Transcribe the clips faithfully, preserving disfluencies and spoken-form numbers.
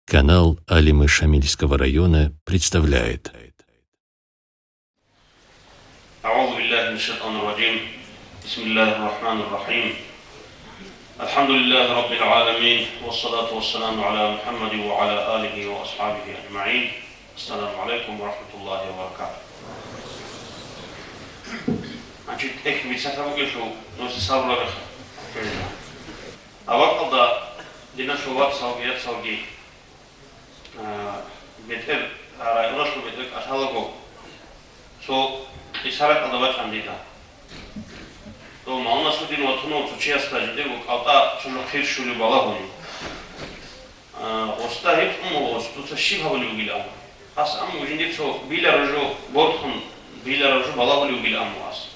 Канал Алимы Шамильского района представляет. أعوذ بالله من الشيطان الرجيم. بسم الله الرحمن الرحيم. الحمد لله رب العالمين، والصلاة والسلام على محمد وعلى آله وأصحابه أجمعين. السلام عليكم ورحمة الله وبركاته. Значит, эх, бицатабугелъул нуса сабрарах. Авакъалда диналъул вацалги яцалги, а, бетӀер, а, районалъул бетӀер кӀалъалаго, цо КъисаракӀалда бачӀана дида. Дов Малнасудин ватуна цо чиясда жидерго кӀалтӀа цо жо хъир щулеб балагьун. А, гъосда гьикъун буго, гъос, дуца щиб гьабулеб бугилан? Ас амму жиндир цо билараб жо бортун, билараб жо балагьулеб бугилан ас.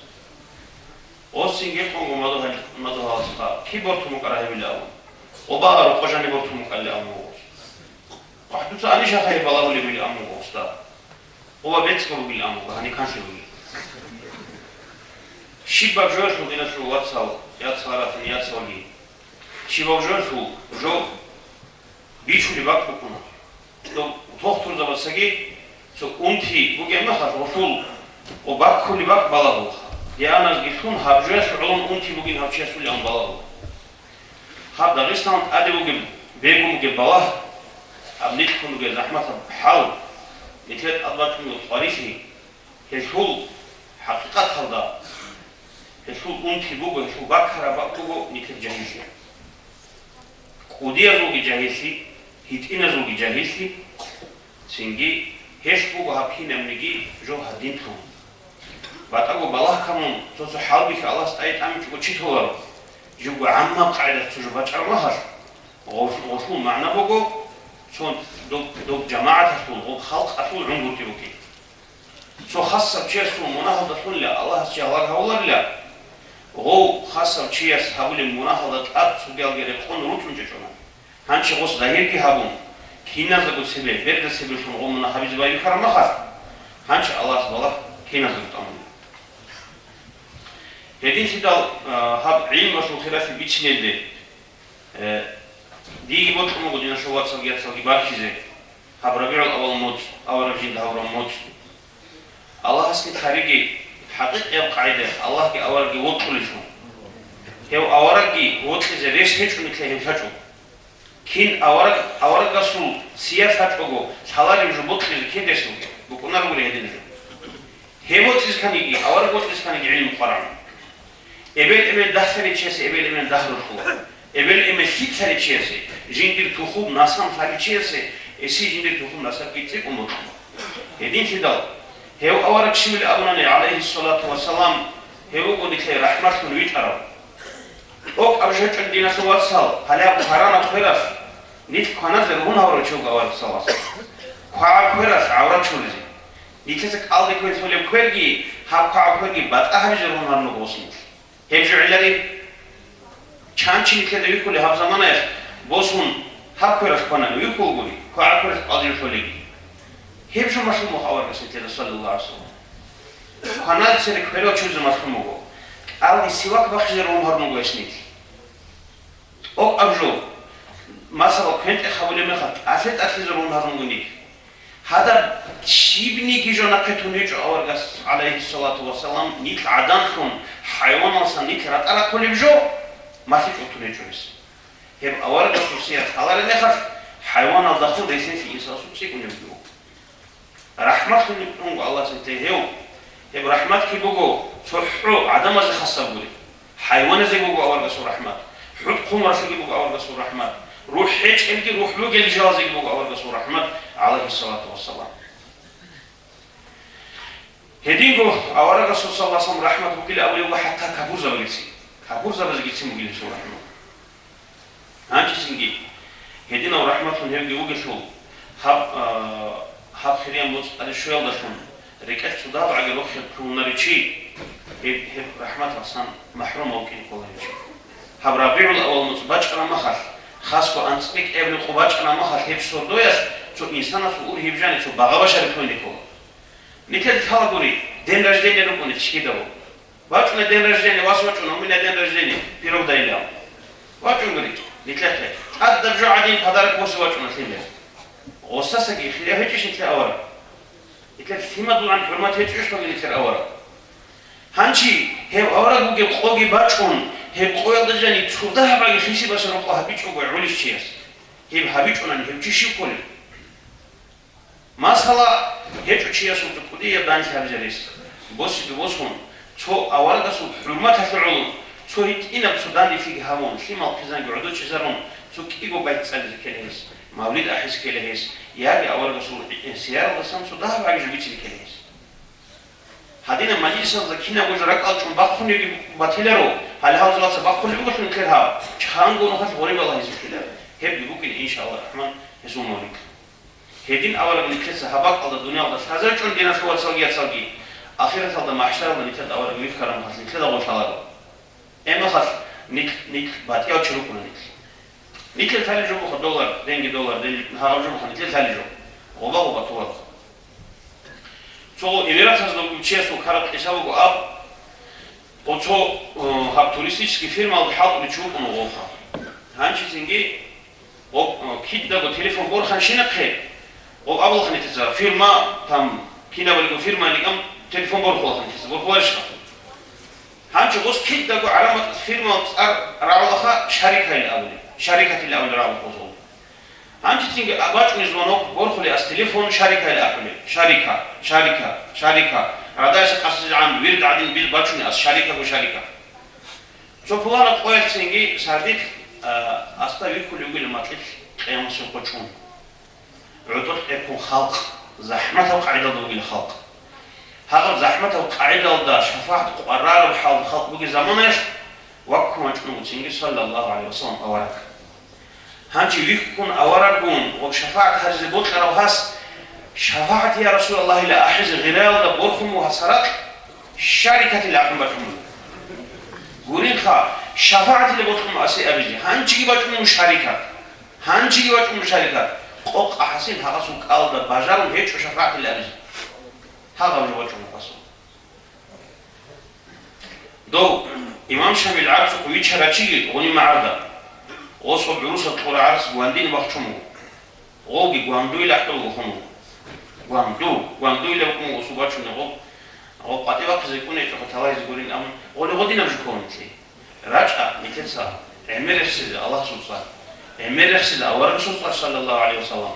Гъосин гьикъунго мадугьал-, мадугьаласха, киб бортун букӀара гьебилан? Гъоба рокъо жаниб бортун букӀалилан гъос. Ва дуца гьаниб жагьил балагьулеб бугилан гъосда. Гъоба бецӀго бугилан, гьаниб канлъи бугилан. Щибаб жоялъул диналъул вацал, яцал ратани яцалги. Щибаб жоялъул жо бичулеб бакӀ букӀуна. Доб тохтурзабацаги цо унти бугеб мехалъ гъолъул гъо баккулеб бакӀ балагьулха. Дианазги лъун гьаб жоялъ гӀолон унти бугин гьав чиясулилан балагьула. Гьаб Дагъистан тӀаде бугеб, бегун бугеб балагь, гьаб нилъ ккун бугеб захӀматаб хӀал, нилъер тӀад бачӀунеб къварилъи, гьелъул хӀакъикъаталда, гьелъул унти буго, гьелъул баккараб бакӀ буго нилъер жагьиллъи. КӀудиязулги жагьиллъи, гьитӀиназулги жагьиллъи, цинги гьелъ буго гьаб кинабниги жо гьадинлъун. БатӀаго балагь камун, цо-цо хӀалбихьи Аллагьас тӀаде тӀамичӀого чи толаро. Живго гӀаммаб къагӀидаялъ цо жо бачӀараб мехалъ, гъолъ-, гъолъул магӀна буго, цо доб, доб жамагӀаталъул, гъоб халкъалъул гӀунгутӀи букӀин. Цо хасаб чиясул мунагьалдалъунила Аллагьас чи гьалаг гьавуларила, гъов хасав чияс гьабулеб мунагьалда тӀад цогиялги рекъон руцӀцӀун чӀечӀуна. Гьанчи гъос загьирги гьабун, киназдаго цебе, берда цебелъун гъомуна гьабизе байбихьараб мехалъ, гьанчи Аллагьас балагь киназдаго тӀамуна. Гьединлъидал, а, гьаб гӀилмалъул хиралъи бицинелде, э, диеги бокьун буго, диналъул вацалги яцалги, баркизе гьаб РабигӀул-аввал моцӀ, авараг жинда гьавураб моцӀ. Аллагьасде лъариги, хӀакъикъияб къагӀидаялъ Аллагьги аварагги вокьулелъул. Гьев аварагги вокьизе рес гьечӀони лъе гьев лъачӀого. Кин авараг, аварагасул сияр лъачӀого лъалареб жо бокьизе кин рес бугеб? БукӀунарогури гьедин жо. Гьев вокьизе кканиги, авараг вокьизе кканиги гӀилму къварагӀун. Эбел-эмен дагь лъалев чиясе эбел-эмен дагь ролъула. Эбел-эмен лъикӀ лъалев чиясе, жиндир тухум-насам лъалев чиясе, эси жиндир тухум-насабги цӀикӀкӀун бокьула. Гьединлъидал, гьев авараг щибил абунани, гӀалайгьиссалату вассалам, гьев вуго нилъее рахӀматлъун витӀарав. ТӀокӀаб жо гьечӀо, диналъул вацал, гьале гьаб кваранаб квералъ нилъ кваназе ругьун гьавурав чи вуго аварагасул васас. КвагӀаб квералъ гӀаврат чуризе. Нилъеца кӀалдиб квер лъолеб кверги, гьаб квагӀаб кверги батӀа гьабизе ругьун гьарун руго гъос нилъ. Гьеб жо гӀеларин, чан чи нилъеда вихьулев гьаб заманаялъ босун гьаб квералъ кванани вихьулгури, квагӀаб квералъ кӀалдиб лъолеги. Гьеб жо малъун буго аварагас нилъеда, саллаллагьу гӀалайгьи вассалам. Кваналде цере кверал чуризе малъун буго. КӀалдиб сивак бахъизе ругьун гьарун руго гьес нилъ. ТӀокӀаб жо, масала, квен-тӀех гьабулеб мехалъ, тӀалъи-тӀалъизе ругьун гьарун буго нилъ. Гьадаб щибниги жо нахъе тун гьечӀо аварагас, гӀалайгьиссалату вассалам, нилъ гӀаданлъун, хӀайваналсан нилъ ратӀа рахъулеб жо, малъичӀого тун гьечӀо гьес. Гьеб аварагасул сияр лъалареб мехалъ, хӀайваналдахун релълъинлъи инсанасул цӀикӀкӀунебги буго. РахӀматлъун унго Аллагьас нилъее гьев. Гьеб рахӀмат киб буго, цохӀо гӀадамазе хасаб гури. ХӀайваназе буго аварагасул рахӀмат. ХӀутӀ хъумаралъеги буго аварагасул рахӀмат. РухӀ гьечӀелги рухӀ бугел жалазеги буго аварагасул рахӀмат, гӀалайгьиссалату вассалам. Гьединго аварагасул, саллаллагьу гӀалайгьи вассалам, рахӀмат бугилан абулеб буго хӀатта капурзабазецин. Капурзабазецин бугилан гьесул рахӀмат. Гьанжесинги гьединав рахӀматлъун гьевги вугелъул, гьаб, а, гьаб хирияб моцӀ тӀаде щвеялдалъун, рекӀелъ цо дагӀбагӀаги рохел лъугьунарев чи, гьеб, гьеб рахӀматалдасан махӀрумав вукӀине ккола гьев чи. Гьаб РабигӀул-аввал моцӀ бачӀараб мехалъ, хасго анцӀбукьаби къо бачӀараб мехалъ, гьеб сордоялъ цо инсанасул ургьиб жаниб цо багъа-башари лъугьине ккола. Нилъеда лъалагури, день рождения рукӀуна чиясул. ВачӀуна день рождения, вас вачӀуна, у меня день рождения, пирог дайилан. ВачӀунгури, нилъехъе. ТӀадаб жо гӀадин подарок босе вачӀуна лъимер. Гъосасаги хирав гьечӀищ нилъер авараг? Нилъер лъимадулгӀан хӀурмат гьечӀищ нилъер авараг? Гьанчи гьев авараг вугеб къоги бачӀун, гьеб къоялда жани цо дагьабаги хисибаса рокъо гьабичӀого гӀолищ чияс? Гьеб гьабичӀунани гьев чи щив кколев? Масала, гьечӀо чиясул цо кӀудияб данделъи гьабизе рес, босиги босун, цо аварагасул хӀурматалъе гӀоло, цо гьитӀинаб цо данделъиги гьабун, лъимал хъизанги гӀодочӀизарун, цо кӀиго байт цӀализе ккела гьес, мавлид ахӀизе ккела гьес, яги аварагасул сияралдасан цо дагьаб гӀагиже бицине ккела гьес. Гьадинаб мажлисалда кинабго жо ракӀалчӀун бахъунеги батиларо, гьале гьал жаласа бахъулеб бугелъул нилъер гьаб, чанго нухалъ гъориб балагьизе ккела. Гьебги букӀин, иншааллагь рахӀман, гьезул мавлид. Гьедин авараг нилъеца гьаб бакӀалда дуниялда лъазарчӀун, диналъул вацалги яцалги, ахираталда, махӀшаралда нилъеда авараг вихьараб мехалъ нилъеда гъорлъ лъаларо. Гьеб мехалъ нилъ, нилъ батӀияв чи рукӀуна нилъ. Нилъер лъалеб жо буха доллар, денги доллар, ден гьагъаб жо буха нилъер лъалеб жо. Гъоба-гъоба туларо. Цо эмиратазда вугев чиясул ккараб къиса буго аб, Гъо цо, э, гьаб туристический фирмалда хӀалтӀулев чи вукӀун гъовха. Гьанчи цинги гъоб, э, кидаго телефон борханщинахъе, гъоб абулахъанитеца фирма, там, кинабалиго фирма лигам телефон борхулахъанитеца, борхуларищха? Гьанчи гъос кидаго гӀарамат фирмал цӀар рагӀулаха, шарикайилан абулеб, шарикатилан абулеб рагӀулахъ гъозул. Гьанжецинги абачӀунеб звонок борхулеб ас телефон шарикайилан ахӀулеб. Шарика, шарика, шарика. Радайса къасизегӀан вирд гӀадин бил бачунеб ас шарикаго шарика. Цо пуланаб къоялъцинги сардилъ, а, асда вихьулев вугилан макьилъ къиямасеб къо чӀун. ГӀотӀолъ эпун халкъ, захӀматаб къагӀидалда вугила халкъ. Гьагъаб захӀматаб къагӀидалда шафагӀат къварараб хӀалда халкъ бугеб заманаялъ ваккун вачӀуна цинги, саллаллагьу гӀалайгьи вассалам, авараг. Гьанже вихьун авараггун ва шафагӀат гьаризе бокьарав гьас, шафагӀат, я Расулаллагь, ила ахӀизе гъираялда борхун вугьа саракь, шарикатилан ахӀун бачӀун буго. Гуринха, шафагӀатилан бокьун асе абизе, гьанжеги бачӀун буго шарикат. Гьанжеги бачӀун буго шарикат. Къокъа хӀасил гьагъасул кӀалда бажарун гьечӀо шафагӀатилан абизе. Гьагъаб жо бачӀун буго гьасул. Дов, имам Шамил гӀарцухъ виччарав чиги гъуни магӀарда, гъосул гӀурусал кьура гӀарц Гвандин бахчун буго. Гъовги Гвандуйил ахӀдолго хун вуго. Гванду, Гвандуйилан букӀун буго гъосул бачунеб гъоб. Гъоб къватӀив вахъизе кӀунечӀоха талайзе гурин абун, гъоли гъодинаб жо ккола нилъее. РачӀа нилъеца гӀемер рехсизе Аллагьасул цӀар, гӀемер рехсизе аварагасул цӀар, саллаллагьу гӀалайгьи вассалам.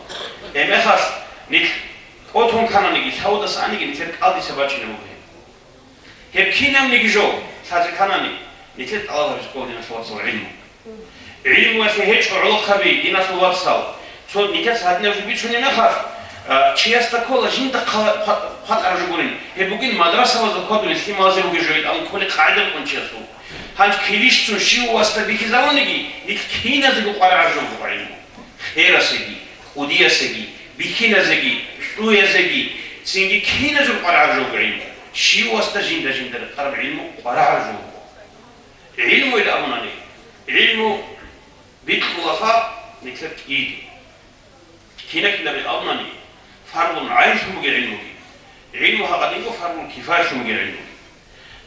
Гьеб мехалъ нилъ кӀотун ккананиги, лъавудаса аниги, нилъер кӀал дица бачӀине буго гьеб. Гьеб кинабниги жо лъазе кканани, нилъер тӀалаб гьабизе ккола, диналъул вацал, гӀилму. ГӀилмуялъе гьечӀо гӀолохъаби, диналъул вацал. Цо нилъеца гьадинаб жо бицунеб мехалъ, а, чиясда ккола жинда хъа-, хъа-, хъватӀараб жо гурин. Гьеб бугин мадрасабазда хьвадулел лъималазе бугеб жо, амма кколеб къагӀида букӀун чиясул. Гьанже килищцун щивасда бихьизабуниги, нилъ киназего къваригӀараб жо буго гӀилму. Херасеги, кӀудиясеги, бихьиназеги, лъуязеги, цинги киназего къваригӀараб жо буго гӀилму. Щивасда жинда-жинда рекъараб гӀилму къваригӀараб жо буго. ГӀилмуйилан абунани, гӀилму бикьулаха нилъер кӀиги. Кинаб-кинаб абунани, фарзун гӀайнлъун бугеб гӀилмуги. ГӀилму гьагъадинго фарзул кифаялъун бугеб гӀилмуги.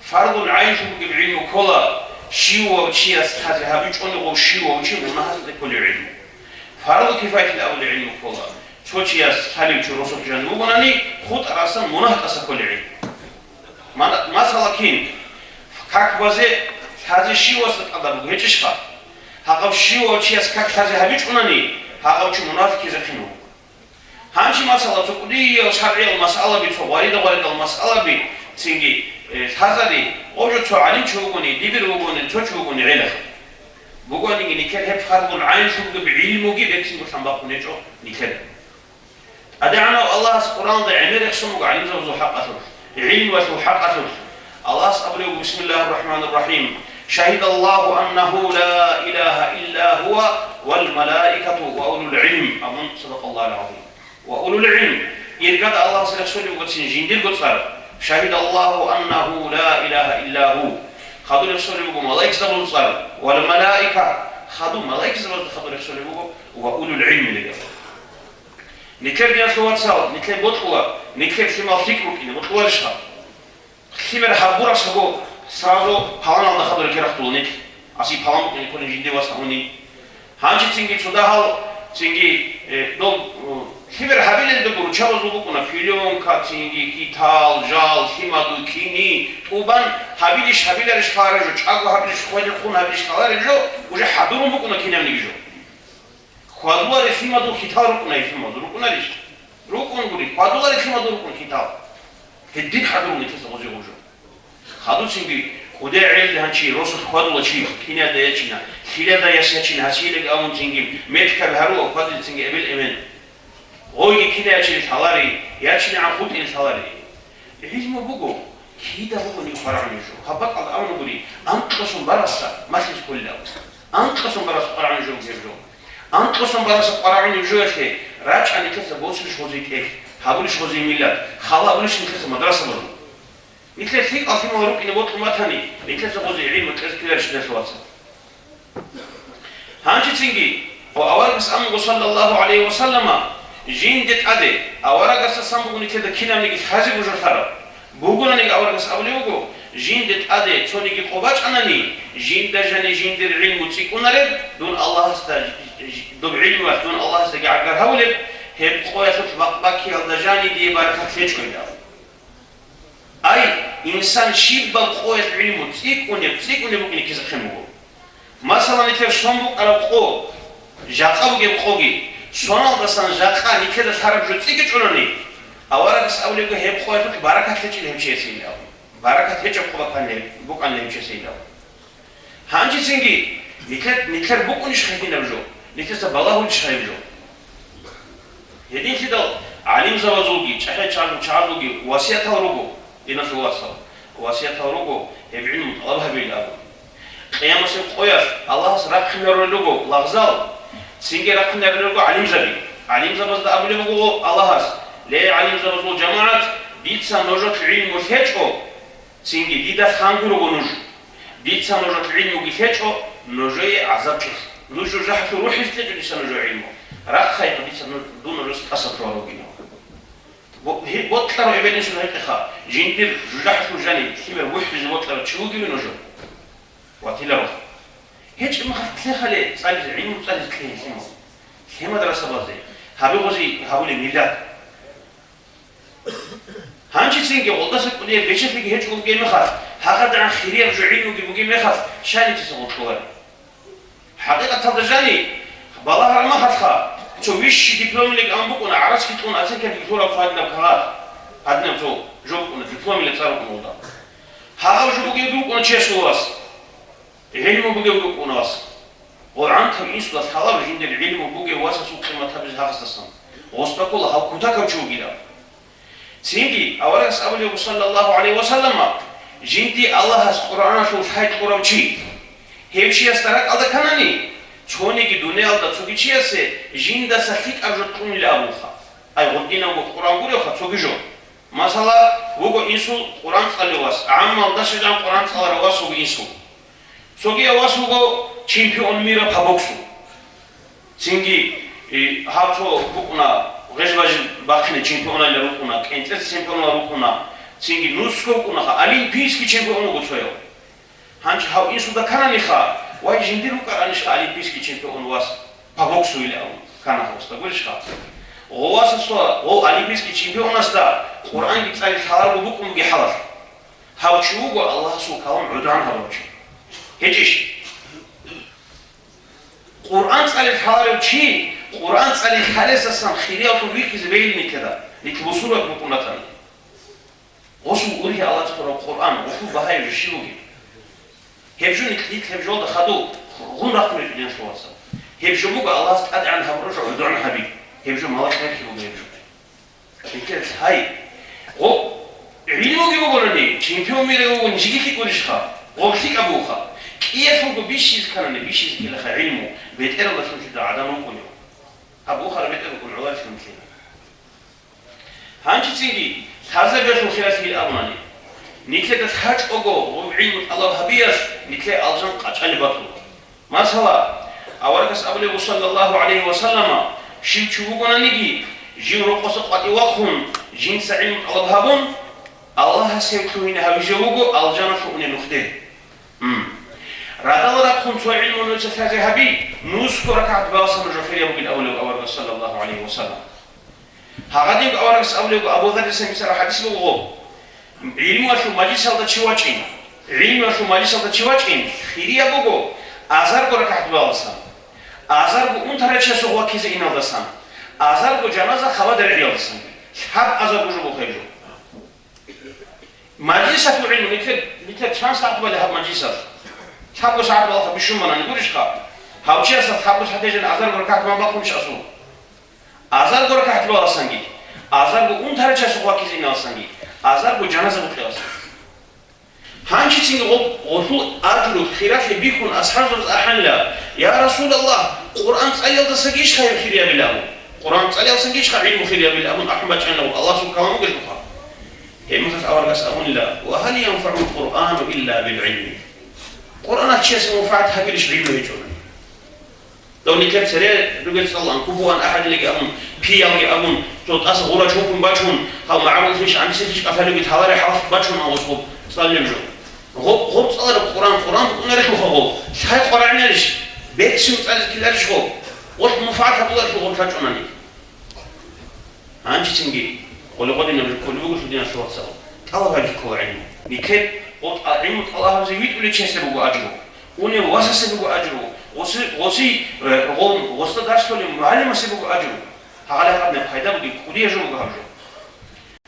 Фарзул гӀайнлъун бугеб гӀилму ккола, щивав чияс лъазе гьабичӀони гъов щивав чи мунагьалде кколеб гӀилму. Фарзул кифаялъилан абулеб гӀилму ккола, цо чияс лъалев чи росулъ жанив вугонани, хутӀарасан мунагь тӀаса кколеб гӀилму. Мана-, масала кин, как базе лъазе щивасда тӀадаб буго гьечӀищха? Гьагъав щивав чияс как лъазе гьабичӀунани, гьагъав чи мунагьалъ ккезехъин вуго. Гьанже, масала, цо кӀудиял шаргӀиял масъалаби, цо гъварида-гъваридал масъалаби, цинги, э, лъазари, гъов жо цо гӀалимчи вугони, дибир вугони, цо чи вугони гӀелаха. Бугониги, нилъер гьеб фарзул гӀайнлъун бугеб гӀилмуги берцинго лъан бахъун гьечӀо нилъер. ТӀадегӀанав Аллагьас Къуръаналда гӀемер рехсон буго гӀалимзабазул хӀакъалъулъ, гӀилмуялъул хӀакъалъулъ. Аллагьас абулеб буго: «Бисмиллагьир рахӀманир рахӀим. Шагьидаллагьу аннагьу ла илагьа илла гьува вал малаикату ва улул гӀилм», абун, садакъаллагьул гӀазим. Ва улул гӀилм, иргада Аллагьас рехсолеб бугоцин жиндирго цӀар, шагьидаллагьу аннагьу ла илагьа илла гьу. Хадуб рехсолеб буго малаикзабазул цӀар, вал малаика, хадуб малаикзабазда хадуб рехсолеб буго, ва улул гӀилми лега. Нилъер, диналъул вацал, нилъер бокьула, нилъер лъимал лъикӀ букӀине бокьуларищха? Лъимер гьабурасаго сразу паланалда хадур керахъ тула нилъ. Аси палан букӀине кколин жинде вас гьавни. Гьанжецинги цо дагьал, цинги, э, дол, э, Лъимер гьабилелдаго руччабазул букӀуна пилёнка, цинги хьитал, жал, лъимаду, кини, тӀубан гьабилищ гьабиларищ лъалареб жо, чӀаго гьабилищ, хвалихъун гьабилищ лъалареб жо, уже хӀадурун букӀуна кинабниги жо. Хьвадулареб лъимадул хьитал рукӀуна гьелъул мазу, рукӀунарищ? РукӀун гури, хьвадулареб лъимадул рукӀун хьитал. Гьедин хӀадурун нилъеца гъозие гъужо. Хадуцинги кӀудиял гӀелде гьанчи росулъ хьвадула чи, киналда ячина, лъилалда яс ячина, гьасилаги абун цинги, меткаби гьарула хьвадил цинги эбел-эмен. Гъойги кида ячил лъалари, ячинегӀан хутӀил лъалари. ГӀилму буго, кида бугони къварагӀунеб жо. Гьаб бакӀалда абуна гури, анкьасун барасда малъизе кколилан. Анкьасун барасда къварагӀунеб жо бугеб жо. Анкьасун барасда къварагӀунеб жоялъе рачӀа нилъеца босулищ гъозие тӀехь, гьабулищ гъозие миллат, хал гьабулищ нилъеца мадрасабазул. Нилъер лъикӀал лъимал рукӀине бокьун батани, нилъеца гъозие гӀилму кьезе ккеларищ, диналъул вацал? Гьанжецинги, ва аварагас амуго, саллаллагьу гӀалайгьи ва саллама, жинде тӀаде, аварагасдасан буго нилъеда кинабниги лъазе божалъараб. Бугонаниги аварагас абулеб буго, жинде тӀаде цониги къо бачӀанани, жинда жаниб жиндир гӀилму цӀикӀкӀунареб, дун Аллагьасда, доб гӀилмуялъ дун Аллагьасдаги гӀагар гьавулеб, гьеб къоялъулъ бакъ баккиялда жаниб дие баракат лъечӀоила. Ай, инсан щибаб къоялъ гӀилму цӀикӀкӀунеб, цӀикӀкӀунеб букӀине ккезехъин буго. Масала, нилъер сон букӀараб къо, жакъа бугеб къоги, соналдасан жакъа нилъеда лъараб жо цӀикӀкӀичӀони, аварагас абулеб буго, гьеб къоялъулъ баракат лъечӀила гьев чиясе илан. Баракат гьечӀеб къо бакӀанила, букӀанила гьев чиясе илан. Гьанжецинги нилъер, нилъер букӀунищ гьединаб жо, нилъеца балагьулищ гьеб жо? Гьединлъидал гӀалимзабазулги чӀахӀиял чагӀазулги васиятал руго, диналъул вацал, васиятал руго гьеб гӀилму тӀалаб гьабейилан абун. Къиямасеб къоялъ Аллагьас рахъинарулел руго лагъзал, цинги рахъинарулел руго гӀалимзаби. ГӀалимзабазда абулеб буго Аллагьас: «Ле, гӀалимзабазул жамагӀат, дица нужер гӀилму лъечӀо, цинги дида ханго руго нуж. Дица нужер гӀилмуги лъечӀо, нужее гӀазаб чӀезе. Нуж жужахӀалъур рухӀизе лъечӀо дица нужер гӀилму. Рахъайха, дица нуж, дун нужеца тӀаса лъугьарав вугин». Бо-, гьеб бокьарав эбел-инсул гьекъеха, жиндир жужахӀалъур жаниб лъимер бухӀизе бокьарав чи вугевин нуж? Ватиларо. ГьечӀеб мехалъ лъехале цӀализе, гӀилму цӀализе лъе лъимал. Лъе мадрасабазде, гьабе гъози гьабулеб миллат. Гьанжецинги гъолдаса кӀудияб бечелъиги гьечӀо бугеб мехалъ, гьагъадагӀан хирияб жо гӀилмуги бугеб мехалъ, щай нилъеца гъоркьулареб? ХӀакъикъаталда жани, балагьараб мехалъха, цо вищий дипломилиган букӀуна, гӀарацги кьун оценкаги лъураб цо гьадинаб кагъат, гьадинаб цо жо букӀуна, дипломила цӀар букӀуна гъолда. Гьагъаб жо бугебги букӀуна чиясул вас. ГӀилму бугев рукӀуна вас. Гъо гӀантав инсуда лъаларо жиндир гӀилму бугев васасул къимат гьабизе гьагъасдасан. Гъосда ккола гьав кутакав чи вугилан. Цинги аварагас абулеб буго, саллаллагьу гӀалайгьи ва саллама, жинди Аллагьас Къуръаналъул лъай кьурав чи. Гьев чиясда ракӀалда кканани, цониги дуниялда цоги чиясе жиндаса лъикӀаб жо кьунила абулха. Ай, гъодинабго Къуръан гуревха цоги жо. Масала, вуго инсул Къуръан цӀалев вас, гӀаммалда щвезегӀан Къуръан цӀаларав вас вуго инсул. Цоги авас вуго чемпион мира по боксу. Цинги, э, гьаб цо букӀуна, гъеж-бажи бахъине чемпионалда рукӀуна, кӀенцӀеца чемпионал рукӀуна, цинги нусго вукӀунаха, олимпийский чемпион вуго цояв. Гьанже гьав инсуда ккананиха, вай, жиндир рукӀаранищха олимпийский чемпион вас по боксу илан ккана гъосда, гурищха? Гъов васасда, гъов олимпийский чемпионасда Къуръанги цӀали лъаларого букӀун бугеб хӀалалъ. Гьав чи вуго Аллагьасул калам гӀодор гьабурав чи. ГьечӀищ? Къуръан цӀали лъаларев чи, Къуръан цӀали лъалесасан хириялъул вихьизе бегьилин ккеда, нилъ бусурбаби букӀун ратани. Гъосул ургьи Аллагьас кьурав Къуръан, гъосул багьаяб жо щиб бугеб? Гьеб жо нилъ, нилъ гьеб жолда хадув гъун рахъун гьечӀо, диналъул вацал. Гьеб жо буго Аллагьас тӀадегӀан гьабураб жо гӀодор гьаби. Гьеб жо малаикзабихъе буго гьеб жо. Гьеб жо лъай. Гъо-, гӀилмуги бугони, чемпион мира вугони, жиги лъикӀ гурищха? Гъоб лъикӀаб бугоха. КӀиялъулго бищизе кканани, бищизе ккелаха гӀилму, бетӀералдалъун щведал гӀадан вукӀунев. Гьаб бухара бетӀер букӀун гӀоларилъун лъила. Гьанжецинги лъазабиялъул хиралъи абунани, нилъеда лъачӀого гъоб гӀилму тӀалаб гьабиялъ нилъее алжан къачӀалеб батула. Масала, аварагас абулеб буго, саллаллагьу гӀалайгьи ва саллама, щив чи вугонаниги, жив рокъоса къватӀив вахъун, жинца гӀилму тӀалаб гьабун, Аллагьас гьев лъугьине гьавизе вуго алжаналъув унеб нухде. М. Радал рахъун цо гӀилму нужеца лъазе гьаби, нусго ракагӀат баласана жо хирияб бугин абулеб аварагас, саллаллагьу гӀалайгьи ва саллам. Гьагъадинго аварагас абулеб буго, Абу Заррица бицараб хӀадис буго гъоб: «ГӀилмуялъул мажлисалда чи вачӀин, гӀилмуялъул мажлисалда чи вачӀин, хирияб буго азарго ракагӀат балалдасан, азарго унтарай часухъ ваккизе иналдасан, азарго жаназа хабадар гӀиялдасан». Лъаб азарго жо буго гьеб жо. Мажлисалъул гӀилму, нилъер, нилъер чан сагӀат балеб гьаб мажлисалъ? Лъабго сагӀат балаха бищун банани гурищха? Гьав чиясда лъабго сагӀат гьечӀеб азарго ракагӀат бан бахъунищ асул? Азарго ракагӀат балалдасанги, азарго унтарай часухъ ваккизе иналдасанги, азарго жаназа букъиялдасан. Гьанжецинги гъо-, гъолъул ажру хиралъи бихьун асхӀабзабаз ахӀанила: «Я Расулаллагь, Къуръан цӀалиялдасагищха гьеб хириябилан? Къуръан цӀалиялдасагищха гӀилму хириябилан?» абун ахӀун бачӀана, Аллагьасул калам бугелъулха. Гьеб мехалъ аварагас абунила: «Ва гьал янфагӀул Къуръану илла бил гӀилми?» Къуръаналъ чиясе манфагӀат гьабилищ гӀилму гьечӀони? Дов никер цере ругел цӀалан, купугьан ахӀадилеги абун, пиялги абун, цо тӀаса гъурач гьукун бачун, гьав магӀаруллъищ, гӀамсилъищ кӀалъалеги лъаларе хӀалалъ бачун гьавас гъоб цӀалулеб жо. Гъоб, гъоб цӀалараб Къуръан, Къуръан букӀунарелъулха гъоб, лъай къваригӀинарищ, берцин цӀализе ккеларищ гъоб, гъолъ манфагӀат гьабуларелъул гъоб лъачӀунани. Гьанжецинги къоло гъодинаб жо кколеб буго, диналъул вацал, тӀалаб гьабизе ккола гӀилму. Нилъер гъоб тӀа-, гӀилму тӀалаб гьабизе витӀулев чиясе буго ажру, унев васасе буго ажру, гъоси-, гъоси-, э, гъо-, гъосда дарс кьолев мугӀалимасе буго ажру. Гьагъале гьаб пайда бугеб кӀудияб жо буго гьаб жо.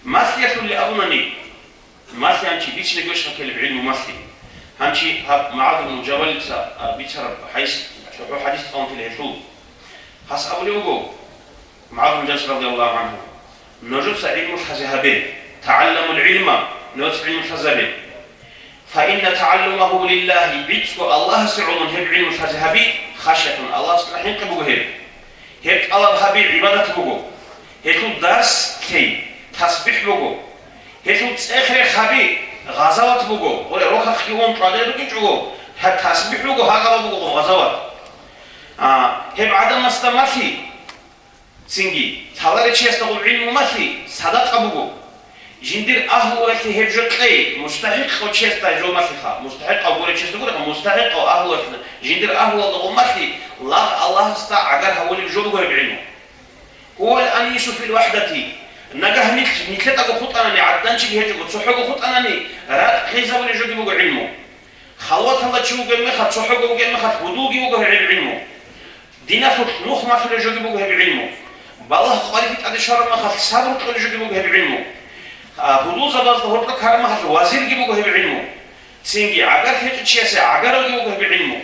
Малъиялъулел абунани, малъи гьанчи бицинеги гьечӀ ккелеб гӀилму малъи. Гьанчи гьаб МугӀаз ибн Жабалица, а, бицараб хӀадис цохӀо хӀадис цӀалун тела гьелъул. Гьас абулеб буго, МугӀаз ибн Жабал радияллагьу гӀангьу: «Нужеца гӀилму лъазе гьабе, тагӀалламул гӀилма, нужеца гӀилму лъазе гьабе. Фа инна тагӀаллумагьу лиллагьи, гӀицӀго Аллагьасе гӀоло гьеб гӀилму лъазе гьаби, хашятун, Аллагьасда хӀинкъи буго гьеб. Гьеб тӀалаб гьаби гӀибадат буго, гьелъул дарс лъей, тасбихӀ буго, гьелъул цӀех-рех гьаби, гъазават буго, гъоре рохахъги ун къватӀире рукӀинчӀого, гьеб тасбихӀ буго, гьагъаб буго гъазават». А, гьеб гӀадамасда малъи, цинги, лъаларев чиясда гъоб гӀилму малъи, садакъа буго. Жиндир агьлуялъе гьеб жо кьей, мустахӀикъав чиясда жо малъиха, мустахӀикъав гурев чиясда гурехъа, мустахӀикъав агьлуялъе, жиндир агьлуялда гъоб малъи, лагъ Аллагьасда гӀагар гьавулеб жо буго гьеб гӀилму. Гьувал анису фил вахӀдати. Нагагь нилъ-, нилъедаго хутӀанани, гӀаданчиги гьечӀого, цохӀого хутӀанани, ракӀ хӀезабулеб жоги буго гӀилму. Халваталда чи вугеб мехалъ, цохӀого вугеб мехалъ, гьудулги вуго гьеб гӀилму. Диналъулъ нух малъулеб жоги буго гьеб гӀилму. Балагь къварилъи тӀаде щвараб мехалъ, сабру кьолеб жоги буго гьеб гӀилму. А, гьудулзабазда гьоркьоб ккараб мехалъ, вазирги буго гьеб гӀилму. Цинги гӀагар лъечӀев чиясе гӀагаравги вуго гьеб гӀилму.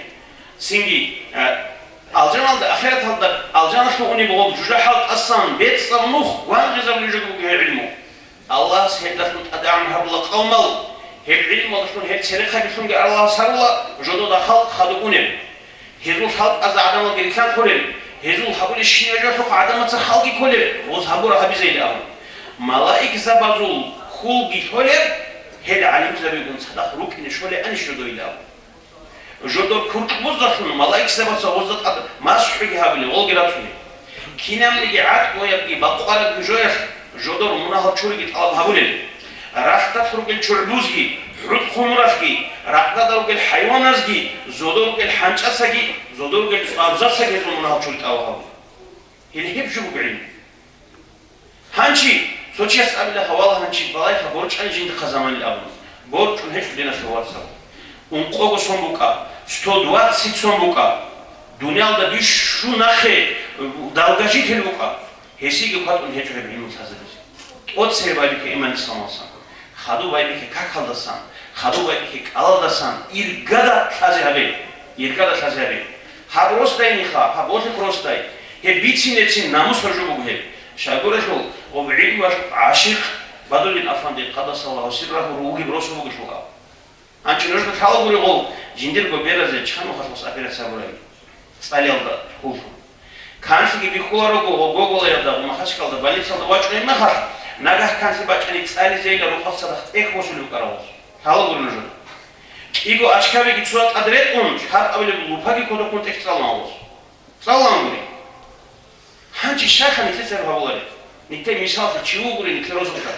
Цинги, а, алжаналда, ахираталда, алжаналъув унеб гъоб жужахӀал тӀасан бецӀаб нух гвангъизабулеб жоги буго гьеб гӀилму. Аллагьас гьелдалъун тӀадегӀан гьабула къавмал, гьеб гӀилмалдалъун гьел церехъабилъунги Аллагьас гьарула жодода халкъ хадуб унеб. Гьезул хӀалкӀазда гӀадамалги рилълъанхъулел, гьезул гьабулебщинаб жоялъухъ гӀадамаца халги кколеб, гъоз гьабура гьабизейилан. Малаикзабазул хьулги лъолеб, гьел гӀалимзабигун цадахъ рукӀине щолеб анищ жодойилан. Жодор куркь буздалъун малаикзабаца гъозда тӀад масхӀуги гьабулеб, гъолги рацӀцӀулеб. Кинабниги гӀатӀуябги бакъварабги жоялъ жодор мунагьал чуриги тӀалаб гьабулел. Ралъдалъ ругел чугӀбузги, хӀутӀ-хъумуралъги, ракъдада ругел хӀайваназги, зодор ругел хӀанчӀацаги, зодор ругел цӀвабзацаги гьезул мунагьал чури тӀалаб гьабула. Гьел гьеб жо буго гӀилму. Гьанчи, цо чияс абила, гьавала гьанчи балайха борчӀани жиндихъа заманил абун. БорчӀун гьечӀо, диналъул вацал. Ункъого сон букӀа, сто двадцать сон букӀа. Дуниялда бищун нахъе, э, долгожитель букӀа. Гьесиеги кватӀун гьечӀо гьеб гӀилму лъазабизе. ТӀоцебе байбихье иман исламалдасан, хадуб байбихье какалдасан, хадуб байбихье кӀалалдасан, иргада лъазе гьабе, иргада лъазе гьабе. Гьаб росдайниха, гьаб болъихъ росдай, гьеб бицинецин намусаб жо буго гьеб. Щайгурелъул гъоб гӀилмуялъухъ гӀашикъ Бадрудин Афанди, къаддасаллагьу сиррагьу, ругеб росу бугелъул гьав. Гьанчи нужеда лъала гури гъов жиндирго беразе чан вахалъас операция гьабурай, цӀалиялда хьуллъун. Канлъиги бихьуларого гъо-, Гоголаялда, гъо Махачкалда больницалда вачӀунеб мехалъ, нагагь канлъи бачӀани цӀализейилан рукъалъ цадахъ тӀехь босулеб букӀараб гъос. Лъала гури нужеда. КӀиго ачкабиги цоял тӀад ретӀун, лъабабилеб лупаги кодобккун тӀехь цӀалуна гъос. ЦӀалуна гури. Гьанчи щайха нилъеца гьеб гьабулареб? Нилъер мисаллъи чи вугони нилъер росулъа?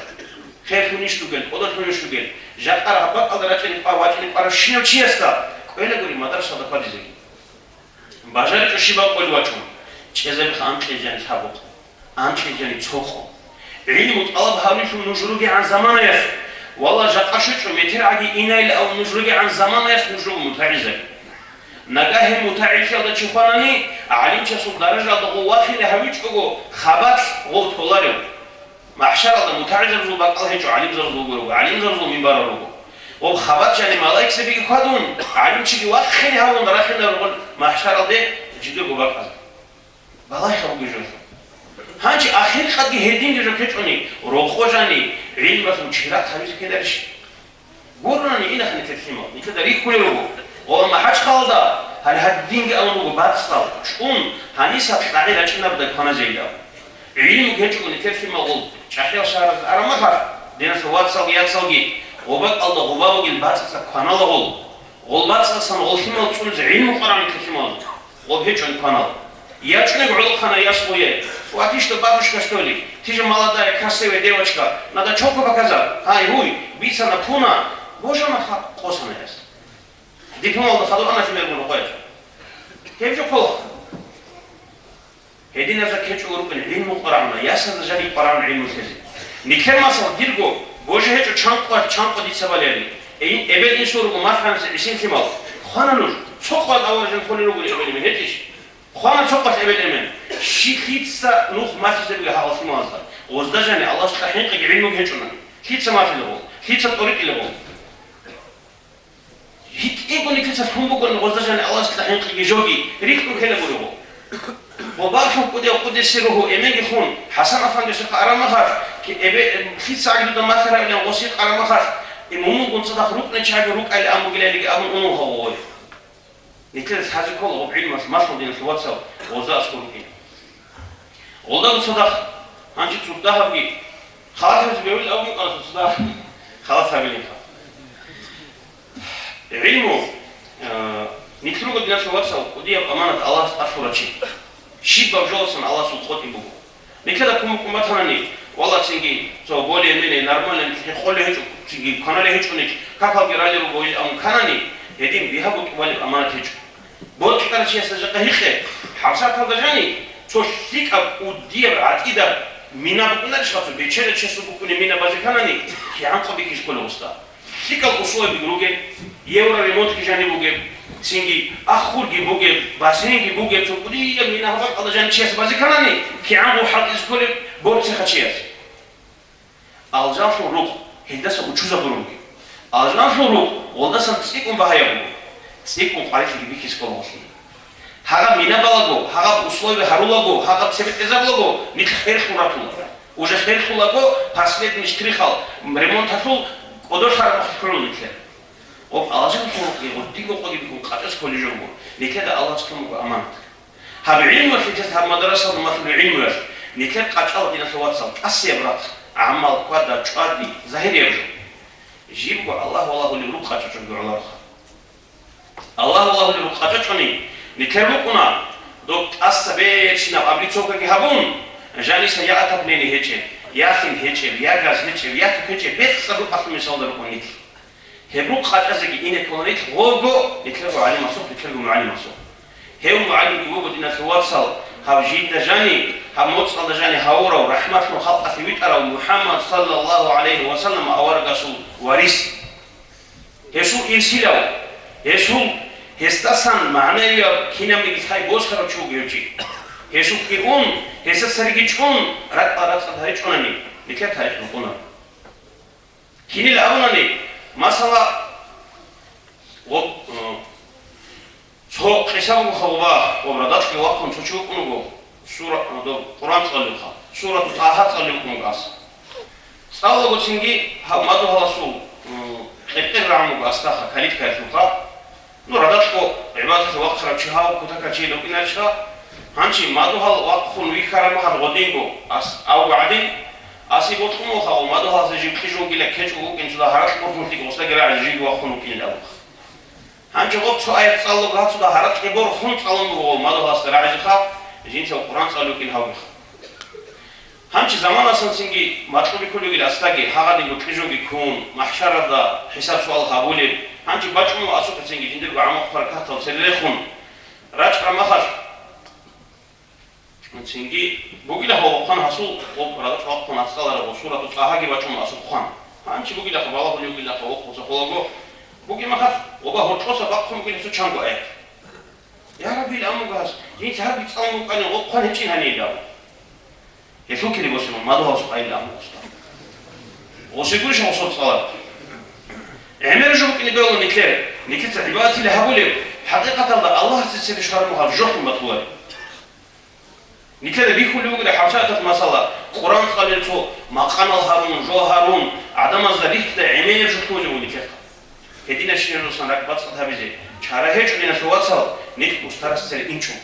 Херлъунищ ругел, кӀодолъунищ ругел, жакъа гьаб бакӀалда рачӀине кӀва-, вачӀине кӀварабщинав чиясда кӀвелагури мадрасалда хьвадизеги. БажаричӀо щибаб къойил вачӀун, чӀезабиха анкьил жани лъабкъо, анкьил жани цо къо. ГӀилму тӀалаб гьабилъун нуж ругегӀан заманаялъ, валла, жакъа щвечӀо метер гӀаги инайилан нуж ругегӀан заманаялъ нуж руго мутагӀилзаби. Нагагь гьеб мутагӀиллъиялда чи хванани, гӀалимчиясул даражалда гъов вахине гьавичӀого, хабалъ гъов толарев. МахӀшаралда мутагӀилзабазул бакӀал гьечӀо, гӀалимзабазул гурого, гӀалимзабазул минбарал руго. Гъоб хабалъ жаниб малаикзабиги хьвадун, гӀалимчиги вахине гьавун рахинарогъул, махӀшаралде жидерго бакӀазда. Балагьха бугеб жо. Гьанже ахиркъадги гьединги жо ккечӀони, рокъо жаниб гӀилмалъул чирахъ гьабизе ккеларищ? Гурони, инаха нилъер лъимал, нилъеда рихьулел руго. Ва махӀачхъалда гьале гьадинги абун буго, бацӀцӀал чӀун, гьаниса кьагӀи рачӀинабдай кваназейилан. ГӀилму гьечӀого нилъер лъимал гъол чӀахӀиял шагьаралда араб мехалъ, диналъул вацалги яцалги, гъоб бакӀалда гъоба бугел бацӀцӀа кванала гъол. Гъол бацӀцӀасан гъол лъимал цӀунизе гӀилму къварагӀун нилъер лъимал гъоб гьечӀони кванала. ЯчӀунеб гӀолохъанай яс гъуе: «Ватишта, бабушка, что ли? Ты же молодая, красивая девочка. Надо чёлку показать». Гьай, гьуй, бицана, пуна, божана, ха-, къосана яс. Дипломалда хадур ана лъимер гуро къоялъ. Гьеб жо хъолохъ. Гьединазда ккечӀого рукӀин гӀилму къварагӀуна, ясазда жаниб къварагӀун гӀилму лъезе. Нилъер масал, дирго божи гьечӀо чанкъвалъ чанкъо дица балебали. Эй, эбел-инсул руго малъанасе гӀисин лъимал. Хвана нуж, цо къван аваржан холел ругони эбел-эмен гьечӀищ? Хвана цо къвалъ эбел-эмен. Щи, лъица нух малъизе бугеб гьагъал лъималазда? Гъозда жани Аллагьасукьа хӀинкъиги гӀилмуги гьечӀони. Лъица малъилаго? Лъица тӀоритӀилаго? ГьитӀинго нилъеца лъун бугони гъозда жани Аллагьасукьа хӀинкъиги жоги, рихьун ккела гурого. Ва бархьун кӀудияв къудиси рухӀ эменги хун, ХӀасан-афандица хъараб мехалъ, ки-, эбе-, лъица гӀаги дуда малъарабилан гъосие хъараб мехалъ, и мумунгун цадахъ рукӀничагӀги рукӀайилан бугилалиги абун унуха гъой. Нилъеда лъазе ккола гъоб гӀилмалъ малъун, диналъул вацал, гъозда аскӀор рукӀин. Гъолдаго цадахъ, гьанже цо дагьабги халат гьабизе бегьулин абун кӀварасда цо дагь халат гьабилинха. ГӀилму, а, нилъ руго, диналъул вацал, кӀудияб аманат Аллагьас тӀад лъурав чи. Щибаб жоялдасан Аллагьасул къотӀи буго. Нилъеда кумекун батанани, валла, цинги цо более-менее нормально нилъ гьекъолей гьечӀо, цинги кваналей гьечӀо нилъ, какалги ралел ругоин абун кканани, гьедин бигьаго тӀубалеб аманат гьечӀо. Бокьарав чиясда жакъа гьикъе, ХӀабсаталда жани цо лъикӀаб кӀудияб гӀатӀидаб мина букӀунарищха, цо бечедав чиясул букӀунеб мина базе кканани, кигӀан къо бихьизе кколеб гъосда. ЛъикӀал условиябиги ругел, евроремонтги жаниб бугеб, цинги ахурги бугеб, бассейнги бугеб, цо кӀудияб мина гьаб бакӀалда жани чияс базе кканани, кигӀан гъов хӀалтӀизе кколеб борцихъав чияс. Алжанлъул рукъ гьелдаса учузабурунги. Алжанлъул рукъ гъолдасан цӀикӀкӀун багьаяб буго. ЦӀикӀкӀун къварилъиги бихьизе ккола гъолъие. Гьагъаб мина балаго, гьагъаб условие гьарулаго, гьагъаб цебетӀезабулаго, нилъ херлъун ратула. Уже херлъулаго, последний штрихал ремонталъул кӀодолъараб мехалъ кколел нилъер. Гъоб Алжанлъул рукъги гъодинго къоги бихьун къачӀазе кколей жо буго, нилъеда Аллагьас кьун буго аманат. Гьаб гӀилмуялъ, нилъер гьаб мадрасалда малъулеб гӀилмуялъ, нилъер къачӀала, диналъул вацал, тӀасияб рахъ, гӀамал, квадар, чӀвади, загьирияб жо. Жибго Аллагь валагьулеб рукъ къачӀачӀого гӀолароха. Аллагь валагьулеб рукъ къачӀачӀони, нилъер букӀуна, доб тӀаса берщинаб облицовкаги гьабун, жаниса я отопление гьечӀеб, я лъим гьечӀеб, я газ гьечӀеб, я ток гьечӀеб, бецӀаб рукъалъул мисалда рукӀун нилъ. Гьеб рукъ къачӀазеги ине ккола нилъ гъобго, нилъерго гӀалимасухъ, нилъерго мугӀалимасухъ. Гьев мугӀалимги вуго, диналъул вацал, гьав жинда жани, гьаб моцӀалда жани гьавурав, рахӀматлъун халкъалъе витӀарав МухӀаммад саллаллагьу гӀалайгьи ва саллам аварагасул варис. Гьесул ирсилав, гьесул, гьесдасан магӀнавияб кинабниги лъай босарав чи вуго гьев чи. Гьесухъе ун, гьесда цереги чӀун, ракӀал рацӀцӀад гьаричӀонани, нилъер тарих букӀуна. Кинил абунани, масала, гъо-, э, цо къиса буго халуба, гъоб радакье вахъун цо чи вукӀун вуго, сура-, э, доб Къуран цӀалулха, Сурату ТӀагьа цӀалулев вукӀун вуго ас. ЦӀалулаго цинги гьаб мадугьаласул, э, къеркъер рагӀун вуго асдаха, калиткаялъулха. Ну, радакьго гӀибадаталъе вахъарав чи гьав кутакалъ чи вукӀинарищха? Гьанже мадугьал вахъун вихьараб мехалъ гъодинго ас авго гӀадин, асе бокьун вуха, гъо мадугьаласда жив кьижун вугила, ккечӀого вукӀин цо дагь гьаракь борхун лъикӀ гъосдаги рагӀизе живги вахъун вукӀинилан абуха. Гьанже гъоб цо аят цӀалулаго гьаб цо дагь гьаракье борхун цӀалун буго гъо мадугьаласда рагӀизеха, жинцав Къуран цӀалев вукӀин гьавгиха. Гьанчи заманасан цинги макьуби кколевгил асдаги, гьагъадинго кьижунги ккун, махӀшаралда хӀисаб-суал гьабулеб, гьанчи бачӀун ва асухъе цинги жиндирго гӀамал-хъваракатал цере рехун рачӀараб мехалъ, цинги бугила гьав Хъван гьасул, гъоб рагъ чӀвахъун гьацӀцӀалараб гъоб сурату ТӀагьаги бачӀун асул хъван. Гьанчи бугилаха балагьулев вугилаха вохъуса хъулаго, бугеб махалъ, гъоба гьоркьоса бахъун бугила цо чанго аят. Я Рабби, ил амугас, жинца гьабги цӀалун букӀанин, гъоб хъван гьечӀин гьаниб абун. Гьелъул кири босимун, мадугьал сукъайилан гъоста. Гъосигурищ гъосул цӀалараб? ГӀемер жо букӀине бегьула никлер, никлица гӀибадатилан гьабулеб, хӀакъикъаталда Аллагьасде цебе щвараб махалъ жохӀун батулареб. Никледа бихьулеб бугеб хӀалчагӀаталъ, масала, Къуран цӀалел цо макъамал гьарун, жо гьарун, гӀадамазда рихьида гӀемер жо лъугьунеб буго никлехъа. Гьединабщинаб жо русан ракӀбацӀцӀад гьабизе чара гьечӀо, диналъул вацал, никлъ устарас цере инчӀого.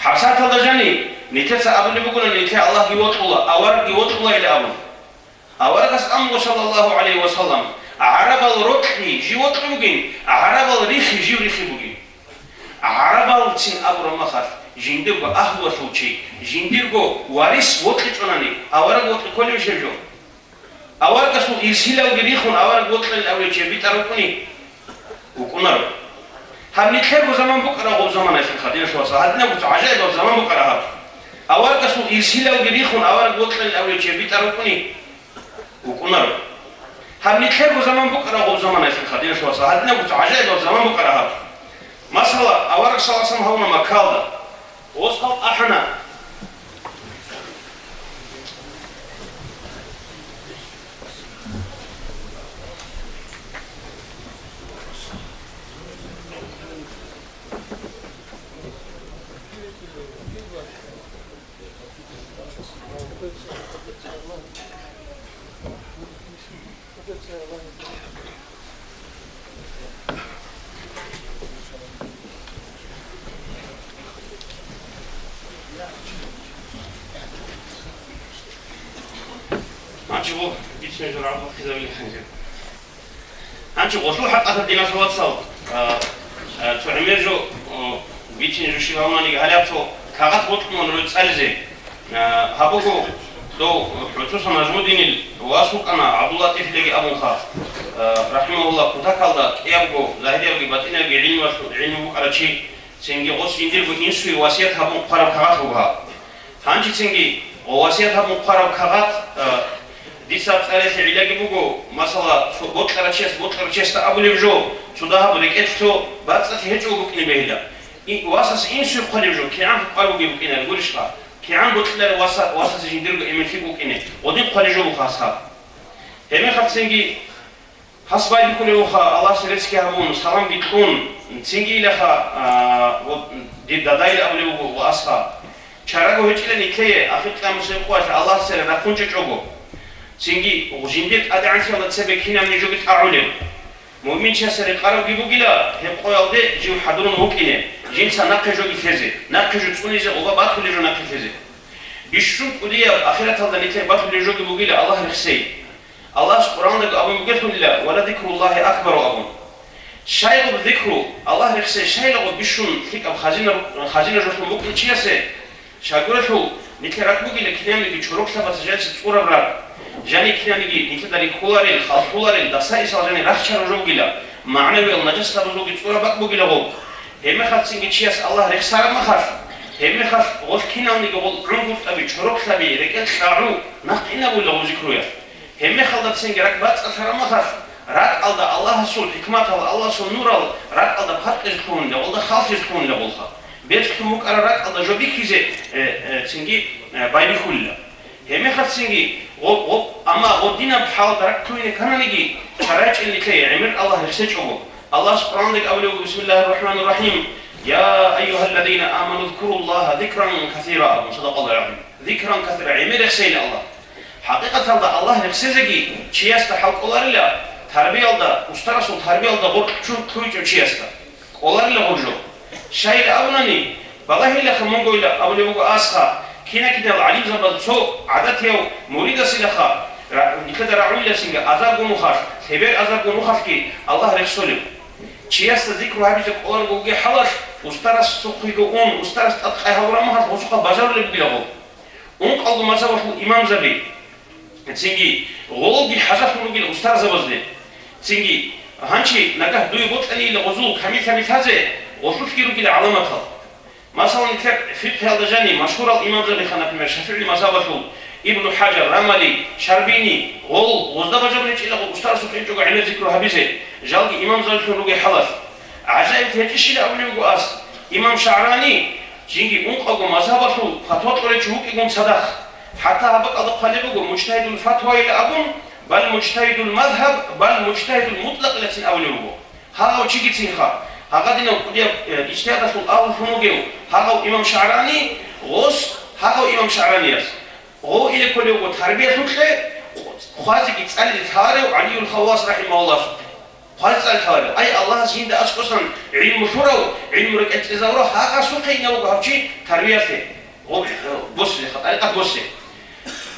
ХӀабсаталда жаниб, никлеца абулеб бугони, никле Аллагьги вокьула, аварагги вокьулайилан абун. Аварагас амго, саллаллагьу гӀалайгьи ва саллам, гӀарабал рокьи жив рокьи бугин, гӀарабал рихи жив рихи бугин. ГӀарабалцин абураб махалъ, жиндирго агьлуялъул чи, жиндирго варис вокьичӀонани, авараг вокьи кколевищ гьеб жо? Аварагасул ирсилалги рихун авараг вокьилан абулев чи битӀараб букӀуни? БукӀунаро. Гьаб никлерго заман букӀараб гъоб заманалъулха, диналъул вацал, гьадинаб гӀажаибаб заман букӀараб гьаб. Аварагасул ирсилалги рихун авараг вокьилан абулев чи битӀараб букӀуни? БукӀунаро. Гьаб никлерго заман букӀараб гъоб заманалъулха, диналъул вацал, гьадинаб гӀажаибаб заман букӀараб гьаб. Масала, авараг саллаллагьу гӀалайгьи ва саллам гьавуна Маккалда. Гъос халкъ ахӀана. Гьанчи гъо бицунеб жо рагӀуб бахъизабили хӀанчи. Гьанчи гъолъул хӀакъалъулъ, диналъул вацал, а, а, цо гӀемер жо, о, бицине жо щиб гьабунаниги гьалаб цо кагъат бокьун рой цӀализе. А, гьаб буго, дов ХӀуцуса Нажмудинил вас вукӀана, ГӀабдуллатӀифидаги абунха, а, рахӀимагьуллагь, кутакалда кӀиябго, загьириябги батӀиниябги гӀилмуялъул, гӀилму букӀарав чи, цинги гъос жиндирго инсуе васият гьабун хъвараб кагъат буго гьаб. Гьанжецинги гъо васият гьабун хъвараб кагъат, а, дица цӀалиялъе гӀиллаги буго, масала, цо бокьарав чияс, бокьарав чиясда абулеб жо, цо дагьаб рекӀелъ цо бацӀцӀалъи гьечӀого букӀине бегьила. И, васас инсуе хъвалеб жо, кигӀан хӀукъа бугеб букӀинаре гурищха? КигӀан бокьиларе васа-, васасе жиндирго эмен лъикӀ вукӀине, гъодин хъвалеб жо буго гьас гьаб. Гьемехалцинги Гьас байбихьулев вуха, Аллагьасе реццги гьабун, саламги кьун, цинги илаха, а, ва дир дадайил абулев вуго ва асха. Чараго гьечӀила никлее, ахир къиямасеб къоялъ Аллагьас цере рахъун чӀечӀого. Цинги жиндир тӀадегӀанлъиялда цебе кинаб нижоги тӀагӀулеб. Муъминчиясе рекъарабги бугила, гьеб къоялде жив хӀадурун вукӀине, жинца нахъе жоги лъезе, нахъе жо цӀунизе, гъоба батулеб жо нахъе лъезе. Бищун кӀудияб ахираталда никлее батулеб жоги бугила Аллагь рехсей. Аллагьас Къуръандаго абун бугелъулила: «Ва ла зикруллагьи акбару», – абун. Щайгъуб зикру, Аллагь рехсей, щайлагъуб бищун лъикӀаб хазина, хазина жолъун букӀин чиясе, щайгурелъул нилъер ракӀ бугила кинабниги чороклъабаца жаниса цӀураб ракӀ, жани кинабниги нилъеда рихьуларел, халлъуларел, дасаисал жани рахчараб жо бугила, магӀнавиял нажасабазулги цӀураб бакӀ бугила гъоб. Гьебмехалцинги чияс Аллагь рехсараб махалъ, гьебмехалъ гъолъ киналниги гъол гӀунгутӀаби, чороклъаби, рекӀел кьагӀу нахъ инабула гъоб зикруялъ. Гьебмехалдацинги ракӀ бацӀцӀалъараб махалъ, ракӀалда Аллагьасул хӀикматал, Аллагьасул нурал ракӀалда паркъизе кколин, гъолда халлъизе кколин гъолха. БецӀлъун букӀараб ракӀалда жо бихьизе, э, э, цинги, э, байбихьулила. Гьебмехалцинги гъо-, гъо-, амма гъодинаб хӀалда ракӀ ккурине ккананиги, чарайчӀел нилъее гӀемер Аллагь рехсечӀого. Аллагьас Къуръандаги абулеб буго: «Бисмиллагьир рахӀманир рахӀим. Я айюгьаллазина аману зкуруллагьа зикран касира», – абун. Садакъаллагьул гӀазим. Зикран касира, гӀемер рехсейила Аллагь. ХӀакъикъаталда Аллагь рехсезеги чиясда хӀал кӀоларила, тарбиялда, устарасул тарбиялда гъоркь чурх лъугьичӀев чиясда кӀоларила гъоб жо. Щайилан абунани, балагьилаха мунгойила абулеб буго асха, кина-кинал гӀалимзабаз цо гӀадатияв муридасилаха, ра-, нилъеда рагӀулиласинги азарго нухалъ, лъебер азарго нухалъги Аллагь рехсолеб. Чиясда зикру гьабизе кӀоларого вугеб хӀалалъ, устарасухъего ун, устарас тӀадкъай гьавураб махалъ гъосухъа бажарулеб бугила гъоб. Ункъалго мазгьабалъул имамзаби, цинги гъолги хӀажалъун ругел устарзабазде, цинги гьанчи нагагь дуе бокьанила гъозул камиллъаби лъазе гъолъулъги ругел гӀаламатал. Масалан, нилъер фикъгьиялда жаниб машгьурал имамзабиха, например, ШафигӀи мазгьабалъул Ибну ХӀажар, Рамали, Шарбини, гъол, гъозда бажаруличӀила гъол устарасухъ инчӀого гӀемер зикру гьабизе, жалги имамзабилъун ругел хӀалалъ. ГӀажаиблъи гьечӀищила абулеб буго ас, имам ШагӀрани, жинги ункъабго мазгьабалъул фатва кьолев чи вукӀигун цадахъ, хӀатта гьаб бакӀалда хъвалеб буго, мужтагьидул фатвайила абун, бал мужтагьидул мазгьаб, бал мужтагьидул мутӀлакъилацин абулеб буго. Гьагъав чигицинха, гьагъадинав кӀудияб, э, ижтигьадалъул агьлулъун вугев гьагъав имам ШагӀрани, гъос гьагъав имам ШагӀранияс гъов иле кколев вуго тарбиялъукье, хъвазеги цӀализе лъаларев ГӀалиюл Хаввас рахӀимагьуллагьасухъе. Хъвазе цӀализе лъаларев, ай, Аллагьас жинда аскӀосан гӀилму лъурав, гӀилму рекӀелъ цӀезавурав гьагъасухъе инев вуго гьав чи тарбиялъе. Гъоб-, э, босизе, ха-, тӀарикъат босе.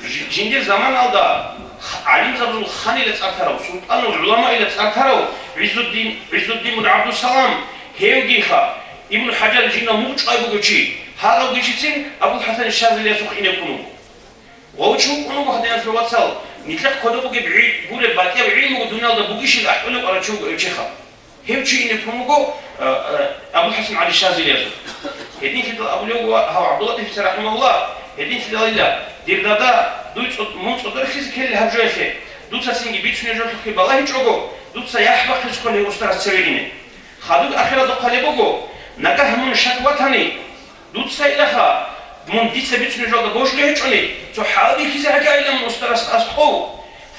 Жи-, жиндир заманалда х-, гӀалимзабазул ханила цӀар тарав, султӀанул гӀуламаила цӀар тарав ГӀиззуддин, ГӀиззуддин бун ГӀабдуссалам, гьевгиха, Ибну ХӀажар жинда мугъчӀвай буго чи, гьагъав гьечицин Абул ХӀасан Шазилиясухъ инеккун вуго. Гъов чи вукӀун вуго, гьадинал вацал, нилъехъ кодоб бугеб гӀи-, гуреб батӀияб гӀилмуго дуниялда бугищин ахӀулев арав чи вуго гьев чиха. Гьев чи инеккун вуго, а, а, Абул ХӀасан ГӀали Шазилиясухъ. Гьединлъидал абулев вуго гьав ГӀабдуллатӀифица рахӀимагьуллагь, гьединлъидалила, дир дада, дуй цӀод-, мун цӀодорлъизе ккелел гьаб жоялъе, дуца цинги бицунеб жолъухъе балагьичӀого, дуца яхӀ бахъизе кколеб устарас цеве ине. Хадуб ахиралда хъвалеб буго, нагагь мун шак ватани, дуца илаха, мун дица бицунеб жалда божулев гьечӀони, цо хӀалбихьизе гьагайилан мун устарас аскӀов.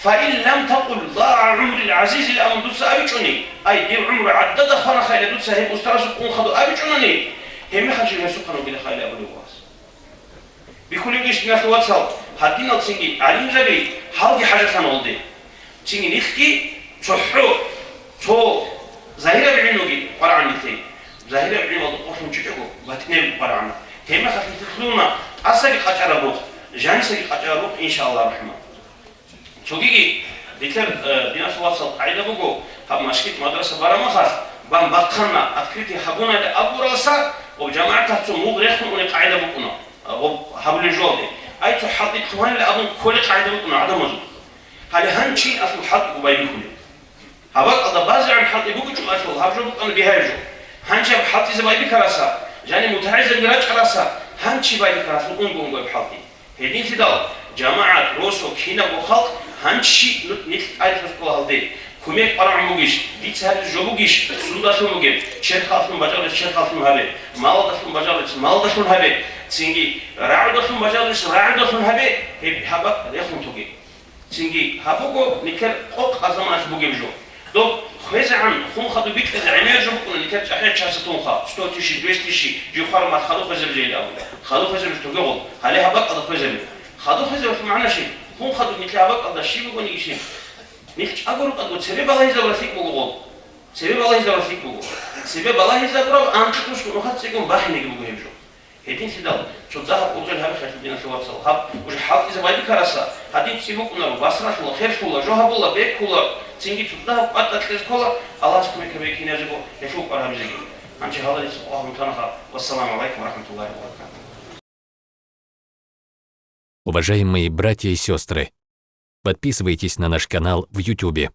Фаин лам такъул лагъа гӀумрил гӀазизил абун дуца абичӀони, ай, дир гӀумру гӀадада хвана хайла дуца гьеб устарасухъ ун хадуб абичӀунани, гьебмехалъ жив гьесухъан вугила хайла абулев вуго ас. Бихьулеб гьечӀищ, диналъул вацал, гьадинал цинги гӀалимзаби гьалги хӀажалъана гъолде. Цинги нилъги цохӀо, цо загьираб гӀилмуги къварагӀан нилъее. Загьираб гӀилмуялда къолъун чӀечӀого, батӀинабги къварагӀана. Гьебмехалъ нилъехъ лъугьуна тӀасаги къачӀараб рукъ, жанисаги къачӀараб рукъ, иншааллагь рахӀман. Цогиги, нилъер, э, диналъул вацал, къагӀида буго, гьаб машгьид, мадраса бараб мехалъ, бан бахъана, открытие гьабунайилан абуралса, гъоб жамагӀаталъ цо мугъ рехун унеб къагӀида букӀуна, э, гъоб гьабулеб жоялде. Ай, цо хӀалтӀи лъугьанила абун кколеб къагӀида букӀуна гӀадамазул. Гьале гьанчи асул хӀалтӀи губай бихьулеб. Гьаб бакӀалда базегӀан хӀалтӀи бугичӀо алъул, гьаб жо букӀана бигьаяб жо. Гьанже гьаб хӀалтӀизе байбихьараса, жаниб мутагӀилзабиги рачӀараса, гьанчи байбихьарасул унго-унгояб хӀалтӀи. Гьединлъидал, жамагӀат, росо, кинабго халкъ гьанчи ну-, нилъ тӀаде ккола гьалде. Кумек къварагӀун бугищ, дица гьабизе жо бугищ, сундалъун бугеб, черхалъун бажарулес черхалъун гьабе, малалдалъун бажарулес малалдалъун гьабе, цинги рагӀудалъун бажарулес рагӀудалъун гьабе, гьеб гьаб бакӀ рехун тоге. Цинги гьаб буго нилъер къокъ заманалъ бугеб жо. Доб хвезегӀан хун хадуб бикьизе гӀемер жо букӀуна нилъер чӀахӀиял чиясда тунха, сто тысяч, двести тысяч жив хвараб мехалъ хадуб хвезабизе абун. Хадуб хвезабизе тоге гъол, гьале гьаб бакӀалда хвезабе. Хадуб хвезабиялъул магӀна щиб? Хун хадуб нилъер гьаб бакӀалда щиб бугониги щиб? Нилъ чӀаго рукӀаго цебе балагьизабураб лъикӀ буго гъол. Цебе балагьизабураб лъикӀ буго. Цебе балагьизабураб анкьго нухалъ цӀикӀкӀун бахинеги буго гьеб жо. Гьединлъидал цо загьаб ургъел гьабихъе, диналъул вацал, гьаб уже хӀалтӀизе байбихьараса, гьадин цӀи букӀунаро, басралъула, херлъула, жо гьабула, беккула, цинги цо загьаб къватӀа кьезе ккола, Аллагьас кумек гьабе киназего, гьелъул кӀвар гьабизеги. Гьанже гьалдалъун къвагьун тана. Вассаламу гӀалайкум ва рахӀматуллагьи ва баракатугьу. Уважаемые братья и сестры, подписывайтесь на наш канал в Ютубе.